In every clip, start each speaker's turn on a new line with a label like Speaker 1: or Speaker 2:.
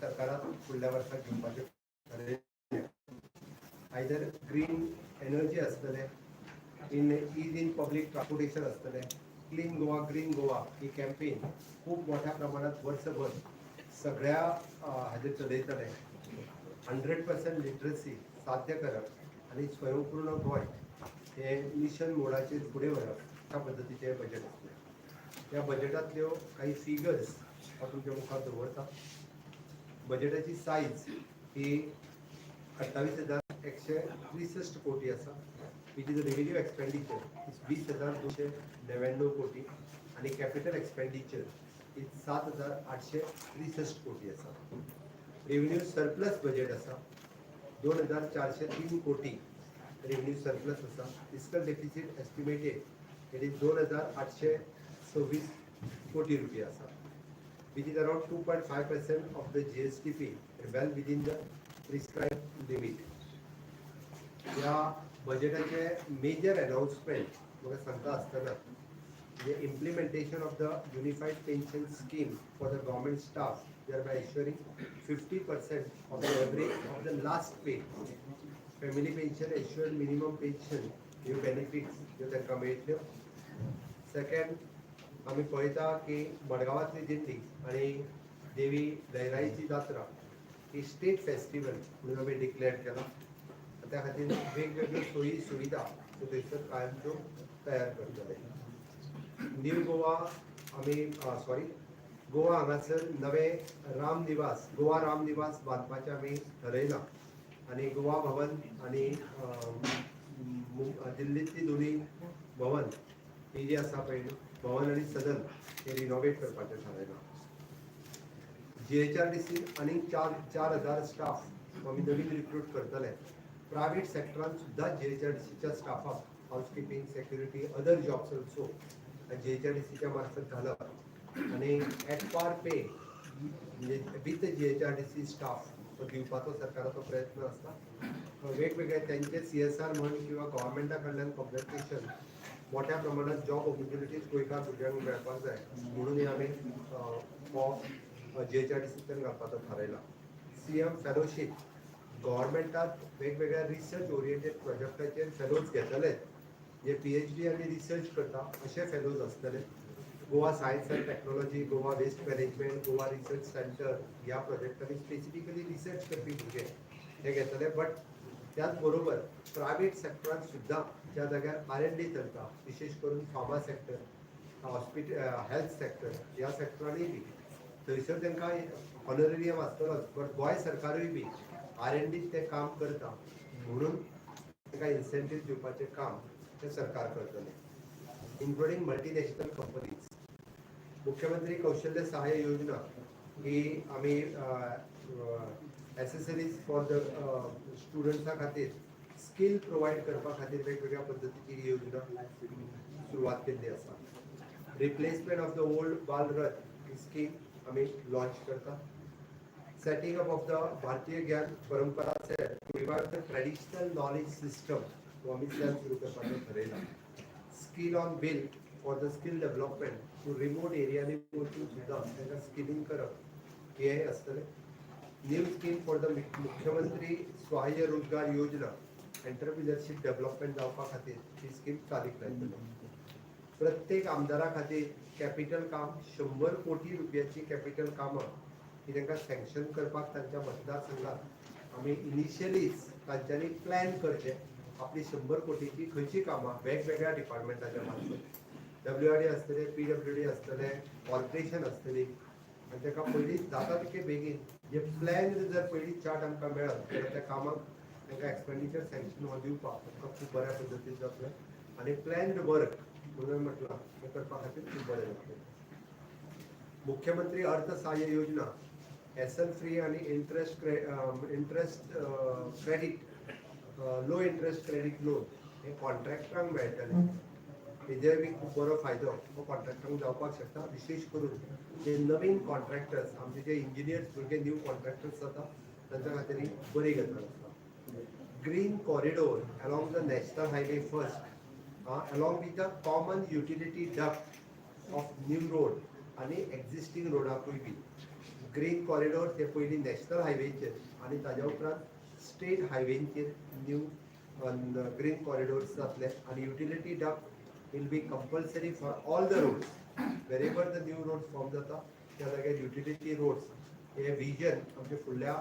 Speaker 1: सरकारान फुडल्या वर्साक घेवपाचें थारयलें. आयदर ग्रीन एनर्जी आसतलें, in ease in public transportation आसतलें, क्लीन गोवा, ग्रीन गोवा ही कॅम्पेन खूब मोठ्या प्रमाणात वर्सभर सगळ्या हाजेर चलयतले. 100% लिटरसी साध्य करप आनी स्वयंपूर्ण गोंय हे मिशन मोडाचेर फुडें व्हरप, ह्या पद्दतीचें बजेट आसलें. ह्या बजेटांतल्यो काही फिगर्स हांव तुमच्या मुखार दवरता. बजेटाची सायज ही 28,163 कोटी आसा, which is revenue expenditure is 20,299 कोटी आनी कॅपिटल एक्सपेंडिचर is 7863 कोटी आसा. रेव्हेन्यू सरप्लस बजेट आसा. 2403 कोटी रेव्हेन्यू सरप्लस आसा. Fiscal deficit estimated, it is 2826 कोटी रुपया आसा, which is around 2.5% of the GSDP and well within the prescribed limit. ह्या बजेटाचे मेजर अनाउन्समेंट म्हाका सांगता आसतना, म्हणजे implementation of the unified pension scheme for the government staff, thereby ensuring 50% of the average of the last pay, family pension, assured minimum pension ह्यो benefits ज्यो तांकां मेळटल्यो. Second, आमी पळयता की मडगांवांतली दिंडी आनी देवी लयराईची जात्रा ही स्टेट फेस्टिवल म्हणून आमी डिक्लेअर केला. त्या खातीर वेगवेगळ्यो सोयी सुविधा त्यो थंयसर कायमच्यो तयार करतले. न्यू गोवा आमी, सॉरी, गोवा हांगासर नवे राम निवास, गोवा राम निवास बांदपाचें आमी ठरयलां आनी गोवा भवन आनी दिल्लींतली दोनूय भवन ही जी आसा पळय, भवन आनी सदन, हे रिनोवेट करपाचें थारायलां. जीएचआरडीसी आनीक 4000 स्टाफ आमी नवीन रिक्रूट करतले. प्रायवेट सेक्टरान सुद्दां जीएचआरडीसीच्या स्टाफाक housekeeping, security, other jobs also जीएचआरडीसीच्या मार्फत घालप आनी एट पार पे, म्हणजे विथ जीएचआरडीसी स्टाफ तो दिवपाचो सरकाराचो प्रयत्न आसता. वेगवेगळे त्यांचे सीएसआर म्हण किंवा गव्हर्मेंटा कडल्यान कॉम्पन्सेशन, मोठ्या प्रमाणात जॉब ऑपॉर्च्युनिटीज गोंयकार भुरग्यांक मेळपाक जाय म्हणून हे आमी हो जीएचआरडीसींतल्यान घालपाचो थारायला. सीएम फेलोशीप, गव्हर्मेंटात वेगवेगळ्या रिसर्च ओरिएंटेड प्रोजेक्टाचेर फेलोज घेतले, जे पीएचडी आनी रिसर्च करता अशे फेलोज आसतले. Goa science and technology, Goa waste management, Goa research centre ह्या प्रोजेक्टांनी स्पेसिफिकली रिसर्च करपी भुरगे हे घेतले. बट त्याच बरोबर प्रायवेट सेक्टरान सुद्दां ज्या जाग्यार आर एन डी चलता, विशेश करून pharma sector, hospital, health sector, ह्या सेक्टरांनी बी थंयसर तांकां ऑनरेरियम आसतलोच, बट गोंय सरकारूय बी आर एन डीत तें काम करता म्हणून तांकां इन्सेंटीव दिवपाचें काम तें सरकार करतलें, इन्क्लुडींग मल्टीनॅशनल कंपनीज. मुख्यमंत्री कौशल्य सहाय्य योजना ही आमी एसेसरीज फॉर the स्टुडंट्सा खातीर, स्कील प्रोवायड करपा खातीर वेगवेगळ्या पद्दतीची ही योजना सुरवात केल्ली आसा. रिप्लेसमेंट ऑफ the old बाल रथ ही स्कीम आमी लॉन्च करता. Setting up of the भारतीय ज्ञान परंपरा cell to revive the traditional knowledge system, तो आमी सेल सुरू करपाचो ठरयला. Skill on wheel for the skill development to remote एरियांनी वचून सुद्दां तांकां स्किलिंग करप हें आसतलें. New scheme for the मुख्यमंत्री सहाय्य रोजगार योजना, एंटरप्रिनरशीप डेव्हलपमेंट जावपा खातीर ही स्कीम चालीक लायतले. प्रत्येक आमदारा खातीर कॅपिटल काम, 100 कोटी रुपयाची कॅपिटल कामां ही तांकां सँक्शन करपाक तांच्या मतदारसंघात आमी इनिशियलीच तांच्यांनी प्लॅन करचें, आपली 100 कोटीची खंयची कामां वेगवेगळ्या डिपार्टमेंटाच्या मार्फत, डब्ल्यू आर डी आसतले, पीडब्ल्यू डी आसतले, कॉर्पोरेशन आसतली आनी ताका पयलींच जाता तितके बेगीन जे प्लॅन जर पयलीं चार्ट आमकां मेळत जाल्यार त्या कामाक तांकां एक्सपेंडिचर सँक्शन हो दिवपाक तांकां खूब बऱ्या पद्दतीन जातलें आनी प्लॅन्ड वर्क म्हणून म्हटलां, हें करपा खातीर खूब बरें जातलें. मुख्यमंत्री अर्थ सहाय्य योजना, हॅसल फ्री आनी interest credit, low interest credit loan हे कॉन्ट्रॅक्टरांक मेळटलें. हेजेर बी खूब बरो फायदो हो कॉन्ट्रॅक्टरांक जावपाक शकता, विशेश करून जे नवीन कॉन्ट्रॅक्टर्स, आमचे जे इंजिनियर्स भुरगे न्यू कॉन्ट्रॅक्टर्स जाता, तांच्या खातीर ही बरी गजाल आसा. Green corridor along the national highway first, along with the common utility duct of new road आणि एक्झिस्टिंग रोडाकूय बी. ग्रीन कॉरिडोर हे पयलीं नॅशनल हायवेचेर आनी ताज्या उपरांत स्टेट हायवेंचेर न्यू ग्रीन कॉरिडोर्स जातले आनी utility duct will be compulsory for all the roads. Wherever the new roads form जाता, त्या जाग्यार युटिलिटी रोड्स. हे विजन आमचे फुडल्या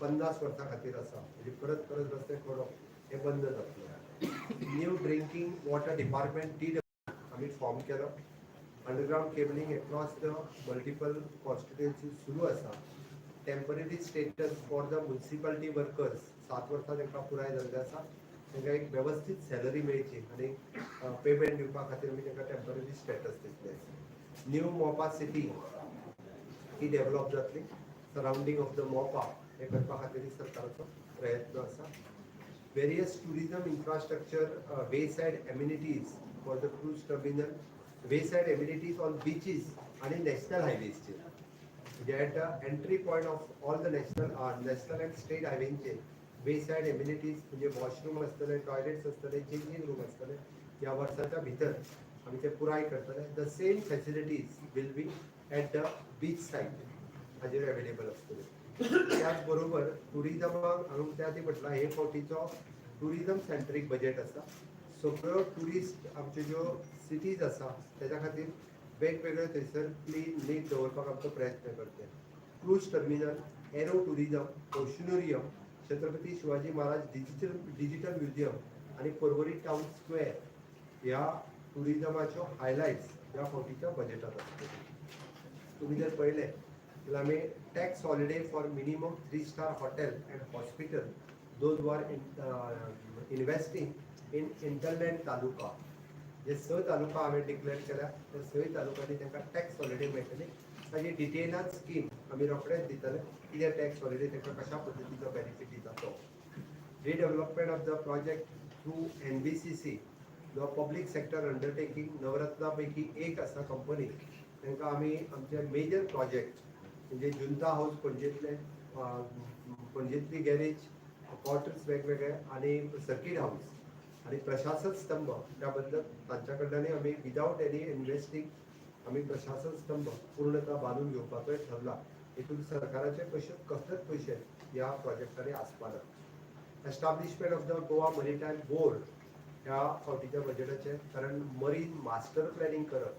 Speaker 1: 50 वर्सां खातीर आसा, म्हणजे परत परत रस्ते खोडप हे बंद जातले. New drinking water department T आमी फॉर्म केलो. Underground cabling across the multiple constituency सुरू आसा. Temporary status for the municipality workers, 7 वर्सां तांकां पुराय जाल्लें आसा. तांकां एक वेवस्थीत सॅलरी मेळची आनी पेमेंट दिवपा खातीर आमी तांकां टेंपररी स्टेटस दितले. न्यू मोपा सिटी ही डेव्हलप जातली. सरावंडींग ऑफ the Mopa हे करपा खातीर सरकाराचो प्रयत्न आसा. Various tourism infrastructure, wayside amenities for the cruise terminal, wayside amenities on beaches आणि नॅशनल हायवेजचेर, म्हणजे at the entry point of all the national and state हायवेंचेर वेसायड amenities, म्हणजे वॉशरूम आसतले, टॉयलेट्स आसतले, चेंजींग रूम आसतले. ह्या वर्साच्या भितर आमी ते पुराय करतले. The same facilities will be at the beach side हाजेर अवेलेबल आसतले. त्याच बरोबर टुरिजमाक हांवें त्या आदी म्हटलां, हे फावटीचो टुरिजम सेंट्रीक बजेट आसा. सगळ्यो टुरिस्ट आमच्यो ज्यो सिटीज आसा, तेज्या खातीर वेगवेगळे थंयसर क्लीन नीट दवरपाक आमचो प्रयत्न करतले. Cruise terminal, aero tourism, oceanarium, Chhatrapati Shivaji Maharaj digital museum आनी पर्वरी टावन स्क्वेअर ह्या टुरिजमाच्यो हायलायट्स ह्या फावटीच्या बजेटात आसतल्यो. तुमी जर पळयलें जाल्यार आमी tax holiday for minimum three star hotel and hospital, those are investing in hinterland taluka. जे स तालुका हांवें डिक्लेअर केल्या, त्या सय तालुक्यांनी तांकां टॅक्स हॉलिडे मेळटली. ताजी डिटेलान स्कीम आमी रोखडेच दितले, कितें टॅक्स हॉलिडे तांकां कशा पद्दतीचो बेनिफीट दिता तो. Redevelopment of the project through NBCC, जो पब्लीक सेक्टर अंडरटेकींग, नवरत्ना पैकी एक आसा कंपनी, तांकां आमी आमचे मेजर प्रोजेक्ट म्हणजे जुंता हाऊस पणजेंतले, पणजेंतली गॅरेज क्वॉर्टर्स वेगवेगळे आनी सर्कीट हाऊस आनी प्रशासन स्तंभ, त्या बद्दल तांच्या कडल्यानूय आमी विदावट एनी इन्व्हेस्टींग आमी प्रशासन स्तंभ पूर्णता बांदून घेवपाचोय ठरला. हितून सरकाराचे पयशे, कसलेच पयशे ह्या प्रोजेक्टांनी आसपाना. Establishment of the Goa Maritime Board ह्या फावटीच्या बजेटाचें, कारण मरीन मास्टर प्लॅनिंग करप,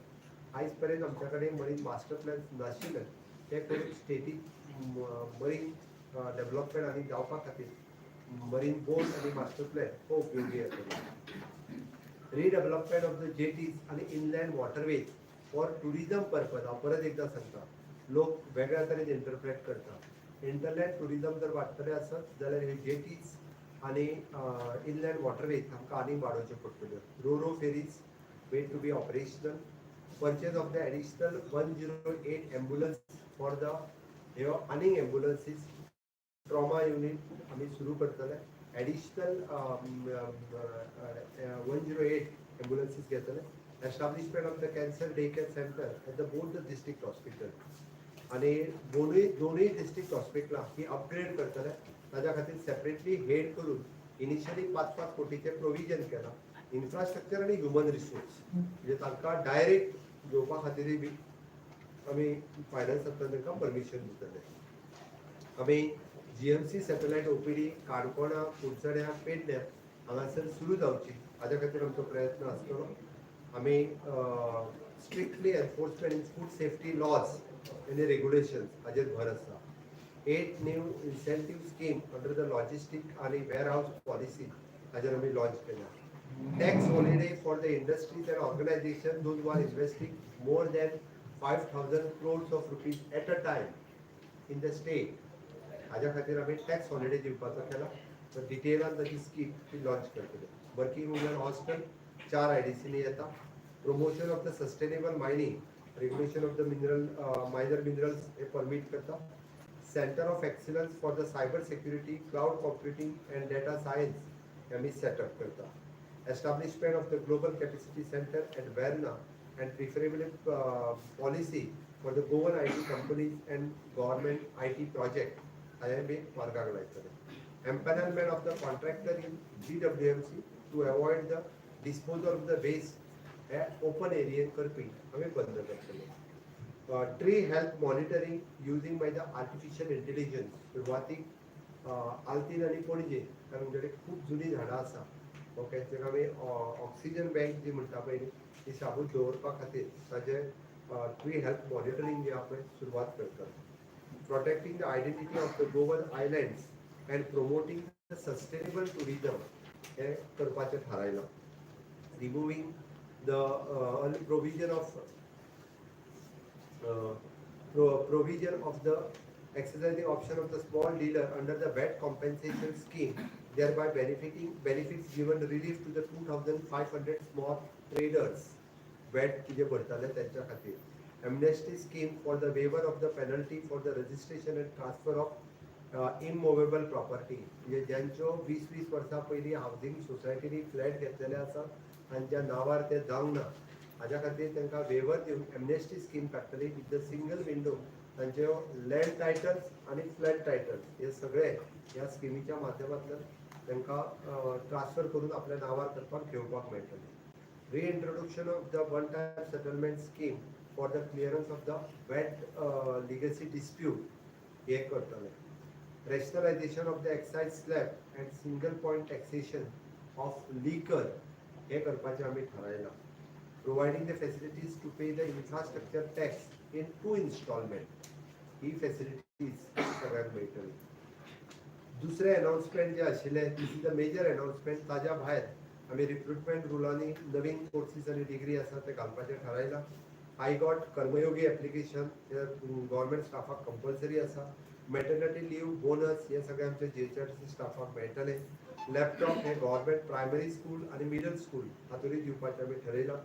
Speaker 1: आयज पर्यंत आमच्या कडेन मरीन मास्टर प्लॅन नाशिल्लें. तें करून स्टेटीक मरीन डेव्हलपमेंट आनी जावपा खातीर मरीन बोर्ड आनी मास्टर प्लॅन हो उपयोगी येतलो. रिडेव्हलपमेंट ऑफ the jetties आनी inland waterways for tourism purpose. हांव परत एकदां सांगता, लोक वेगळ्या तरेन इंटरप्रेट करता. हिंटरलँड टुरिजम जर वाडटलें आसत जाल्यार हे जेटीज आनी इनलँड वॉटरवेज आमकां आनीक वाडोवच्यो पडटल्यो. Ro-ro ferries made to be operational. Purchase of the additional 108 ambulance for the ह्यो आनीक एम्बुलन्सीस, ट्रॉमा युनीट आमी सुरू करतले. एडिशनल 108 एम्बुलन्सीस घेतले. Establishment of the cancer day care center at the both the district hospital आनी दोनूय दोनूय डिस्ट्रिक्ट हॉस्पिटलां ही अपग्रेड करतले. ताज्या खातीर सेपरेटली हेड करून इनिशियली 5-5 कोटीचें प्रोविजन केलां. इन्फ्रास्ट्रक्चर आनी ह्युमन रिसोर्स, म्हणजे तांकां डायरेक्ट घेवपा खातीरय बी आमी फायनान्सांतल्यान तांकां परमिशन दितले. आमी जीएमसी सॅटेलायट ओपीडी काणकोणा, कुडचड्या, पेडण्या हांगासर सुरू जावची, हाज्या खातीर आमचो प्रयत्न आसतलो. आमी strictly enforcement in food safety laws आनी रेग्युलेशन्स हाजेर भर आसा. Eight new incentive scheme under the logistic आनी वेअर हाऊस पॉलिसी हाजेर आमी लॉन्च केल्या. Tax holiday for the industries and organization, those who are investing more than 5,000 crores of rupees at a time in the state, हाज्या खातीर आमी tax holiday दिवपाचो केला. तर डिटेलान ताची स्कीम ती लॉन्च करतले. वर्किंग वुमन हॉस्टेल चार आयडीसीनी येता. Promotion of the sustainable mining, regulation of the mineral minor minerals hey permit करता. Center of excellence for the cyber security, cloud computing and data science हे आमी सेटअप करता. Establishment of the global capacity center at Verna and preferably policy for the Goan IT companies and government IT project हांवें बी मार्गाक लायतले. Empanelment of the contractor in GWMC to avoid the disposal of the waste hey open एरियेन करपी आमी बंद करतले. Tree health monitoring using by the artificial intelligence. सुरवातीक आल्तीन आनी पणजे, कारण आमचे कडेन खूब जुनी झाडां आसा, ओके, ताका आमी ऑक्सिजन बँक जी म्हणटा पळय न्ही, ती साबूत दवरपा खातीर ताजे ट्री हेल्थ मॉनिटरींग जे आहा पळय सुरवात करतात. Protecting the identity of the Goan islands and promoting the sustainable tourism हें करपाचें थारायलां. Removing the provision of the exercising option of the small dealer under the VAT compensation scheme, thereby benefiting benefits given relief to the 2,500 small traders. VAT जे भरताले त्यांच्या खातीर. Amnesty scheme for the waiver of the penalty for the registration and transfer of immovable property, म्हणजे ज्यांच्यो 20-20 वर्सां पयलीं housing सोसायटींनी flat घेतलेले आसा आनी ज्या नांवार ते जावंक ना, हाज्या खातीर तांकां वेवर दिवन एमनेस्टी स्कीम काडटली विथ the single window. तांच्यो लँड टायटल्स आनी फ्लॅट टायटल्स हे सगळे ह्या स्किमीच्या माध्यमांतल्यान तांकां ट्रान्सफर करून आपल्या नांवार करपाक घेवपाक मेळटलें. Reintroduction of the one time settlement scheme for the clearance of the VAT legacy dispute हे करतले. Rationalization of the excise slab and single point taxation of liquor हे करपाचें आमी थारायलां. Providing the facilities to pay the infrastructure tax in two installment, he facilities सगळ्यांक मेळटली. दुसरें announcement जे आशिल्लें, this is the major announcement. ताज्या भायर आमी रिक्रुटमेंट रुलांनी नवीन कोर्सीस आनी डिग्री आसा ते घालपाचें थारायलां. I got Karmayogi application hey government स्टाफाक compulsory आसा. मॅटर्निटी लीव बोनस हे सगळे आमच्या जीएचआरडीसी स्टाफाक मेळटले. लॅपटॉप हे गव्हर्मेंट प्रायमरी स्कूल आनी मिडल स्कूल हातूंतय दिवपाचें आमी ठरयलां.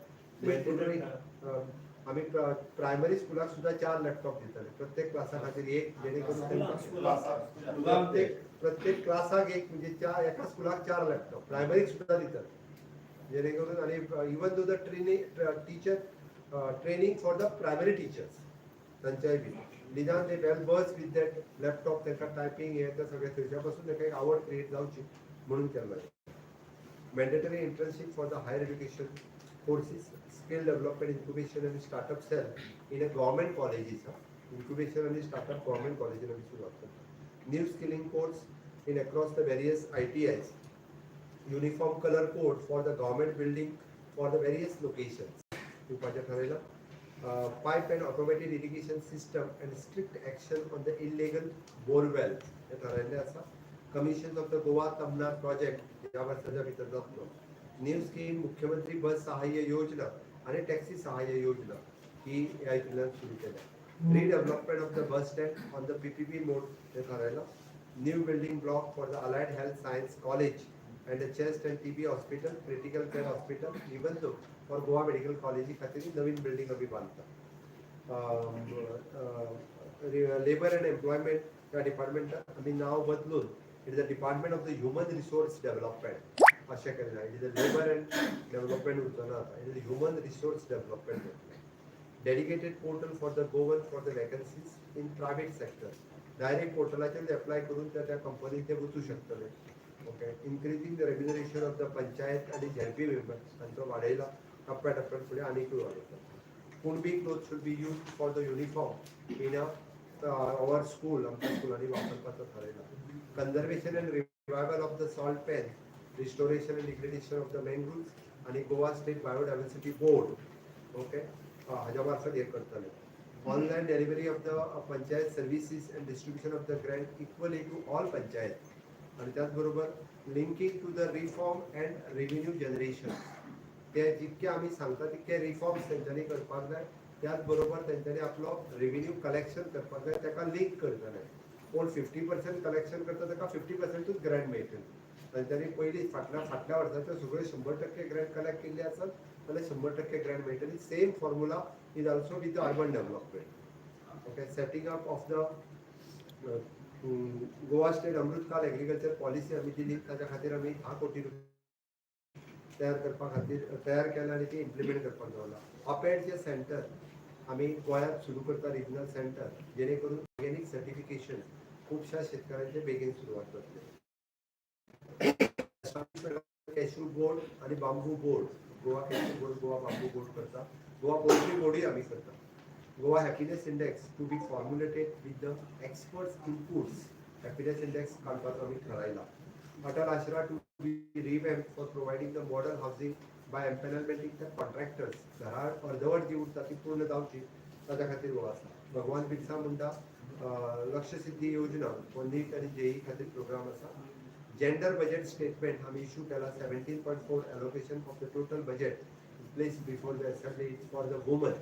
Speaker 1: मॅन्डेटरी आमी प्रायमरी स्कुलाक सुद्दां चार लॅपटॉप दितले, प्रत्येक क्लासा खातीर एक, जेणे करून तांकां प्रत्येक क्लासाक एक, म्हणजे चार, एका स्कुलाक चार लॅपटॉप प्रायमरीक सुद्दां दितात, जेणे करून आनी even though the training teacher training for the primary teachers तांच्याय बी निदान ते well versed with that laptop, तांकां टायपींग हे ते सगळें थंयच्या पासून तांकां एक आवड क्रिएट जावची म्हणून केल्लो. Mandatory internship for the higher education courses, skill development, incubation and startup cell in a government colleges. Incubation and startup government colleges आमी सुरवात करता. New skilling course in across the various ITIs. Uniform color code for the government building for the various locations. दिवपाचें ठरयलां. Pipe and automated irrigation system and strict action on the illegal borewell हे थारायल्लें आसा. Commission of the Goa Tamnar project ह्या वर्साच्या भितर जातलो. New scheme मुख्यमंत्री बस सहाय्य योजना आनी टॅक्सी सहाय्य योजना ही ह्या हितूंतल्यान सुरू केल्या. Redevelopment of the bus stand on the PPP mode हे थारायलां. New building block for the Allied Health Science College and the Chest and TB Hospital, Critical Care Hospital, even though for Goa Medical कॉलेजी खातीर नवीन building आमी बांदता. Labour and employment ह्या डिपार्टमेंटात आमी नांव बदलून it is a Department of the Human Resource Development अशें केलें. It is a Labour and Development उरचो ना आतां, it is Human Resource Development जातलें. Dedicated portal for the Goan for the vacancies in private sector, direct पोर्टलाचेर apply करून त्या त्या कंपनीत ते वचूं शकतले. Okay, increasing the remuneration of the panchayat आनी झेडपी मेंबर्स तांचो वाडयला, टप्प्या टप्प्यान फुडें आनीकूय वाडयता. Kunbi cloth should be used for the uniform in our school, आमच्या स्कुलांनी वापरपाचो थारायला. Conservation and revival of the salt pan, restoration and degradation of the mangroves आनी Goa state biodiversity board, okay, हाज्या मार्फत हे करतले. Online delivery of the panchayat services and distribution of the grant equally to all panchayat आणि त्याचबरोबर linking to the reform and revenue generation. ते जितके आमी सांगता तितके रिफॉर्म्स तेंच्यांनी करपाक जाय, त्याच बरोबर तेंच्यांनी आपलो रेव्हेन्यू कलेक्शन करपाक जाय, ताका लिंक करतले. कोण 50% कलेक्शन करता ताका 50%ूच ग्रँट मेळटली. तांच्यांनी पयलीं फाटल्या फाटल्या वर्साच्यो सगळ्यो 100% ग्रँट कलेक्ट केल्ले आसत जाल्यार 100% ग्रँट मेळटली. Same formula is also with the urban development. Okay, setting up of the Goa State Amritkal agriculture policy आमी दिली. ताच्या खातीर आमी 10 कोटी रुपया तयार करपा खातीर तयार केला आनी ती इम्प्लिमेंट करपाक दवरला. अपेडचे सेंटर आमी गोंयांत सुरू करता, रिजनल सेंटर, जेणे करून ऑर्गेनीक सर्टिफिकेशन खुबश्या शेतकऱ्यांचे बेगीन सुरवात जातली. कॅश्यू बोर्ड आनी bamboo board, Goa Cashew Board, Goa Bamboo Board करता, गोवा पोल्ट्री बोर्डूय आमी करता. Goa Happiness Index to be formulated with the experts inputs. Happiness Index काडपाचो आमी ठरायला. Atal Ashra to be revamp for providing the model housing by empanelmenting the contractors. घरां अर्दवट जी उरता ती पूर्ण जावची ताच्या खातीर हो आसा. भगवान बिरसा मुंडा लक्ष्य सिद्धी योजना हो नीट आनी जेई खातीर प्रोग्राम आसा. जेंडर बजेट स्टेटमेंट आमी इशू केला. 17.4 allocation of the total budget place before the assembly for the woman.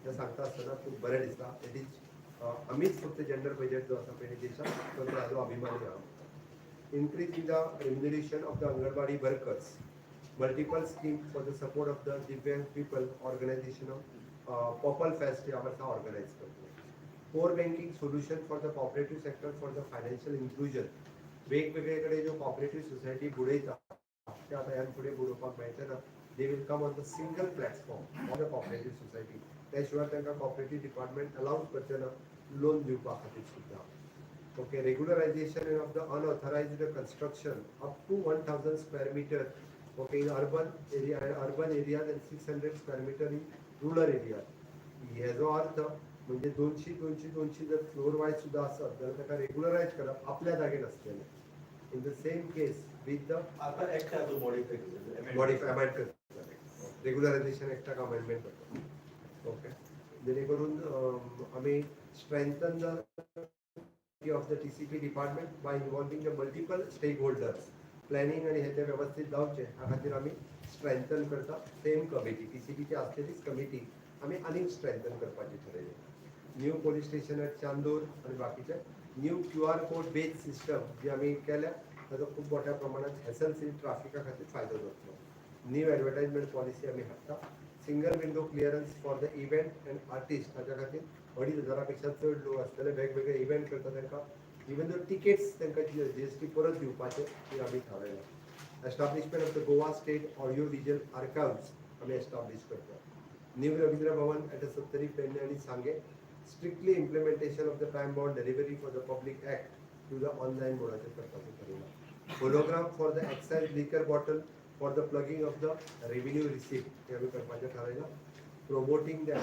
Speaker 1: हें सांगता आसतना खूब बरें दिसता. It is आमीच फक्त जेंडर बजेट जो आसा पळय देशात तो हाजो अभिमानी आहा. Increase in the remuneration of the Anganwadi workers, multiple scheme for the support of the Divyang people, organization of Popal Fest ह्या वर्सा ऑर्गनायज करतले. Core banking solution for the cooperative sector for the financial inclusion. वेगवेगळे कडेन ज्यो cooperative society बुडयता ते आतां ह्यान फुडें बुडोवपाक मेळचे ना. They will come on the single platform for the cooperative society. त्या शिवाय तांकां कॉपरेटीव डिपार्टमेंट अलाउड करचे ना लोन दिवपा खातीर सुद्दां. Okay, regularization of the unauthorized construction up to 1000 square meter, okay, in urban area, urban areas and 600 square meter in rural areas. हेजो अर्थ म्हणजे 200 200 200 जर फ्लोर वायज सुद्धा आसत जाल्यार ताका रेग्युलरायज करप आपल्या जागेर आसतलें. In the same case with the
Speaker 2: आता एक्ट जो मॉडिफाय करतले.
Speaker 1: मॉडिफाय अमेंड करतले, रेग्युलरायझेशन एक्टाक अमेंडमेंट करता. ओके, जेणे करून आमी strengthen the of the TCP department by involving the multiple stakeholders. Planning आणि हे ते व्यवस्थित जावचे ह्या खातीर आमी स्ट्रेंथन करता सेम कमिटी. टीसीपीची आसलेलीच कमिटी आमी आनीक स्ट्रेंथन करपाची ठरयली. New police station at Chandor आनी बाकीचे new QR code base system जी आमी केल्या ताचो खूब मोठ्या प्रमाणात हेसल फ्री ट्राफिका खातीर फायदो जातलो. न्यू एडवर्टायजमेंट पॉलिसी आमी हाडटा. Single window clearance for the event and artist, ताच्या खातीर 2500 पेक्षा चड लोक आसतले, वेगवेगळे इव्हेंट करता तांकां इवन दो टिकेट्स तांकां जीएसटी परत दिवपाचे ती आमी थारायला. Establishment of the Goa State Audio Visual Archives आमी एस्टाब्लीश करता. न्यू रवींद्र भवन एट सत्तरी, पेडणे आनी सांगे. Strictly implementation of the time bound delivery for the Public Act to the online मोडाचेर करपाचें थारयलां. Hologram for the excise liquor bottle for the plugging of the revenue receipt हे आमी करपाचें थारायलां. Promoting the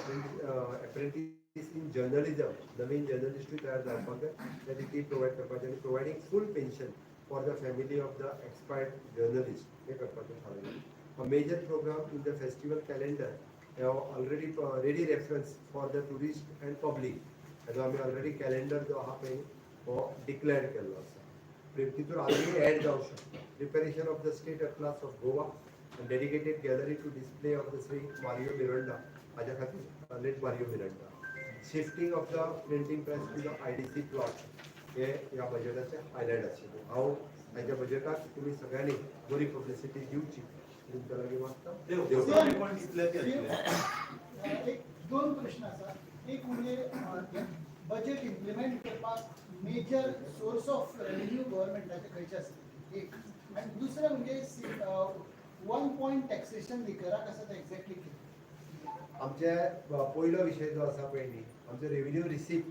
Speaker 1: apprentice in journalism, Naveen जर्नलिस्टूय तयार जावपाक जाय, ताची ती प्रोवायड करपाची आनी providing full pension for the family of the expired journalist हे करपाचें थारायलां. A major program in the festival calendar already ready reference for the tourist and public. हेजो आमी ऑलरेडी कॅलेंडर जो आहा पळय हो डिक्लेअर केल्लो आसा. तितून आजूनय ऍड जावंक शकता. Preparation of the State Atlas of Goa and dedicated gallery to display of the Shri Mario Miranda हाज्या खातीर, late Mario Miranda. Shifting of the printing press to the IDC plot हे ह्या बजेटाचे हायलायट आशिल्लें. हांव हाच्या बजेटाक तुमी सगळ्यांनी बरी पब्लिसिटी दिवची तुमच्या लागीं मागता. देव
Speaker 2: ते पण कितले ते आशिल्ले?
Speaker 3: एक दोन प्रश्न आसा. एक म्हणजे बजेट इम्प्लिमेंट करपाक मेजर सोर्स ऑफ रेव्हेन्यू गव्हर्मेंटाचे खंयचे आसता एक, आनी दुसरें म्हणजे वन पॉयंट टॅक्सेशन लिकराक आसा तें एक्झॅक्टली कितें?
Speaker 1: आमचे पयलो विशय जो आसा पळय न्ही, आमचे रेव्हेन्यू रिसिप्ट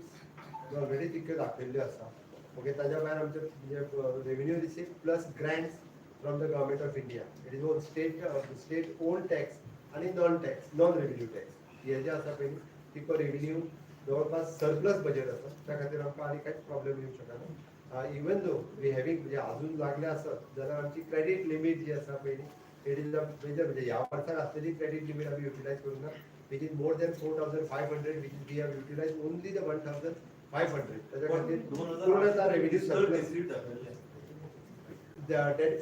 Speaker 1: जो ऑलरेडी तितक्यो दाखयल्ल्यो आसा. ओके, ताज्या भायर आमचे म्हणजे revenue receipt plus grants from the Government of India, it is own state own tax आनी non tax, non revenue tax हे जे आसा पळय न्ही तितको रेव्हेन्यू जवळपास सरप्लस बजेट आसा. त्या खातीर आमकां आनी कांयच प्रॉब्लेम येवंक शकना. इवन दो we having म्हणजे अजून लागले आसत जाल्यार आमची क्रेडीट लिमीट जी आसा पळय न्ही, it is a major म्हणजे ह्या वर्साक आसलेली क्रेडीट लिमीट आमी युटिलायज करूंक ना, which is more than 4,500, which is we have utilized only the 1,500. ताच्या खातीर पूर्णतः रेव्हेन्यू सरप्लस.
Speaker 2: रिसीट दाखयल्ले.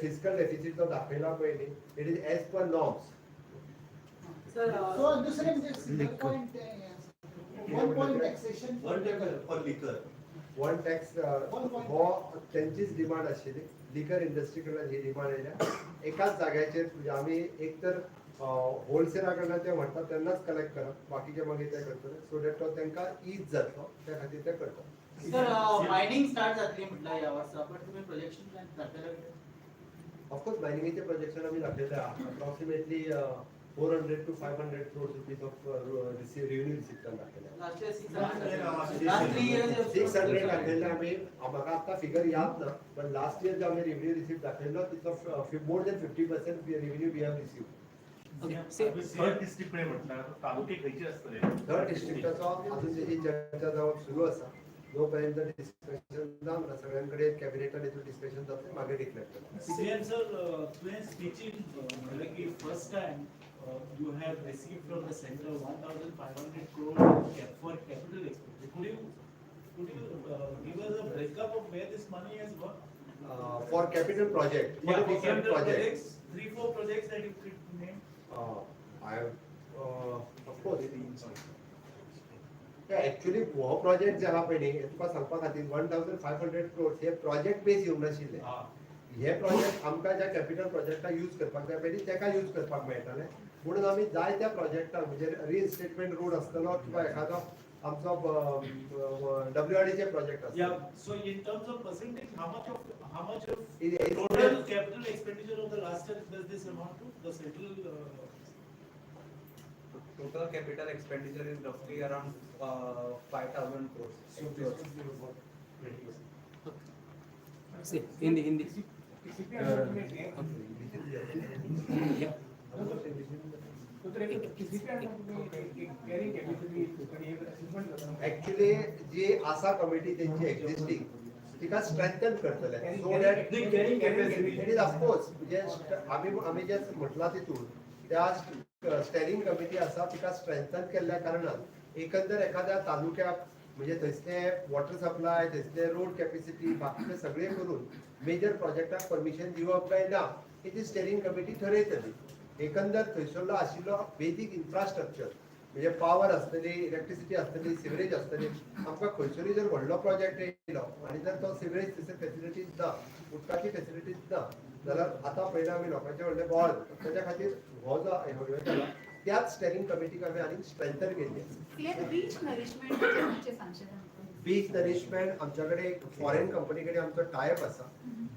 Speaker 1: फिस्कल डेफिसिट जो दाखयला पळय न्ही, it is as per norms.
Speaker 4: Sir,
Speaker 3: so दुसरें म्हणजे single point, one point taxation.
Speaker 2: One tax for liquor.
Speaker 1: One tax हो तेंचीच डिमांड आशिल्ली. लिकर इंडस्ट्री कडल्यान ही डिमांड आयल्या. एकाच जाग्याचेर म्हणजे आमी एक तर होलसेला कडल्यान ते म्हणटात तेन्नाच कलेक्ट करप, बाकीचे मागीर ते करतले, सो that तो तांकां is जातलो, त्या खातीर ते करतात.
Speaker 4: सर, मायनिंग स्टार्ट जातली म्हटलं ह्या वर्सा, पण तुम्ही प्रोजेक्शन प्लॅन दाखयला?
Speaker 1: ऑफकोर्स, मायनिंगेचे प्रोजेक्शन आमी दाखयले आहा. Approximately 400 to 500 crores rupees of revenue रिसिप्टान दाखयले.
Speaker 4: Last year 600, last 3 years
Speaker 1: 600 दाखयल्ले आमी. म्हाका आतां फिगर याद ना, पण लास्ट इयर जो आमी रेव्हेन्यू रिसिप्ट दाखयल्लो तिचो more than 50% revenue we have receive.
Speaker 5: Third district कडे म्हटलं तालुके खंयचे आसतले?
Speaker 1: थर्ड डिस्ट्रिक्टाचो अजून तेजी चर्चा जावप सुरू आसा. जो पर्यंत डिस्कशन जावंक ना सगळ्यांकडे, कॅबिनेटान हितून डिस्कशन जातलें, मागीर डिक्लेअर करतले.
Speaker 6: सीएम सर, तुवें स्पीचीन म्हणलें की first time you have received from the center 1,500 crore for capital expenditure. Could you give us a breakup of where this money has gone?
Speaker 1: For capital project?
Speaker 6: Yeah, for
Speaker 1: different
Speaker 6: capital
Speaker 1: project.
Speaker 6: projects, three, four projects that you could name.
Speaker 1: I of course. Actually हो project जे आहा पळय न्ही, हे तुका सांगपा खातीर 1,500 क्रोर्स हे project बेस येवंक नाशिल्ले. हे प्रोजेक्ट आमकां ज्या कॅपिटल प्रोजेक्टाक यूज करपाक जाय पळय न्ही, तेका यूज करपाक मेळटाले म्हणून आमी जायत्या प्रोजेक्टाक, म्हणजे रिइन्स्टेटमेंट रोड आसतलो किंवा एखादो आमचो डब्ल्यू आर डीचे प्रोजेक्ट आसतलो.
Speaker 6: Yeah, so in terms of percentage, how much of total capital expenditure of the last year does this amount to? The central,
Speaker 7: Total capital expenditure is roughly around 5,000 crores.
Speaker 6: So this would be about 20%.
Speaker 4: See, Hindi, Hindi. Yeah.
Speaker 1: Actually जी आसा committee तेंची existing, तिका strengthen करतले so that
Speaker 6: The carrying capacity.
Speaker 1: It is of course, म्हणजे आमी जे म्हटलां तितून त्या steering committee आसा तिका स्ट्रेंथन केल्ल्या कारणान एकंदर एखाद्या तालुक्याक, म्हणजे थंयसले वॉटर सप्लाय, थंयसले रोड कॅपेसिटी, बाकीचे सगळे करून मेजर प्रोजेक्टाक परमिशन दिवप काय ना ही ती स्टेरिंग कमिटी ठरयतली. एकंदर थंयसरलो आशिल्लो बेजीक इन्फ्रास्ट्रक्चर, म्हणजे पावर आसतली, इलेक्ट्रिसिटी आसतली, सिवरेज आसतली. आमकां खंयसरूय जर व्हडलो प्रोजेक्ट येयलो आनी जर तो सिवरेज थंयसर फेसिलिटीज ना, उदकाची फेसिलिटीज ना जाल्यार आतां पळयला आमी लोकांचे व्हडले बोवाळ जाता. तेच्या खातीर हो जो हे जाला, त्याच स्टेरिंग कमिटीक आमी आनीक स्ट्रेंथन केल्ली आसा.
Speaker 8: सीएम, बीच नरिशमेंट सांगशे आमकां?
Speaker 1: बीच नरिशमेंट, आमच्या कडेन एक फॉरेन कंपनी कडेन आमचो टायअप आसा.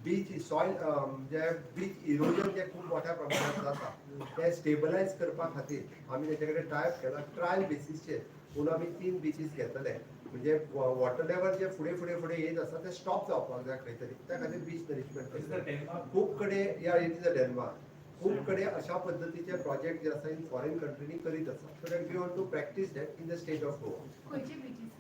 Speaker 1: बीच सॉयल, म्हणजे बीच इरोजन जे खूब मोठ्या प्रमाणात जाता ते स्टेबलायज करपा खातीर आमी तेचे कडेन टायअप केला. ट्रायल बेसीसचेर म्हणून आमी तीन बिचीस घेतले, म्हणजे वॉटर लेवल जे फुडें फुडें फुडें येत आसा ते स्टॉप जावपाक जाय खंय तरी, त्या खातीर बीच नरिशमेंट
Speaker 6: Is the
Speaker 1: करतले.
Speaker 6: Denmark?
Speaker 1: खूब कडेन या, it is a Denmark. खूब कडेन अशा पद्दतीचे प्रोजेक्ट जे आसा इन फॉरेन कंट्रीनी करीत आसा, so that we want to practice that in the state of Goa.
Speaker 8: खंयचे बिचीस?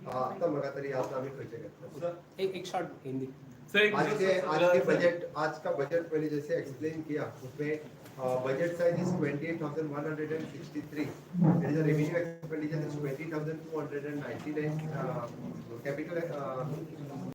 Speaker 1: आतां म्हाका तरी याद ना आमी खंयचे घेतले.
Speaker 4: एक एक शॉर्ट हिंदी.
Speaker 1: आज के बजट, आज का बजट मैंने जैसे एक्सप्लेन किया, उसमें budget size is 28,163. It is revenue expenditure is 20,299, capital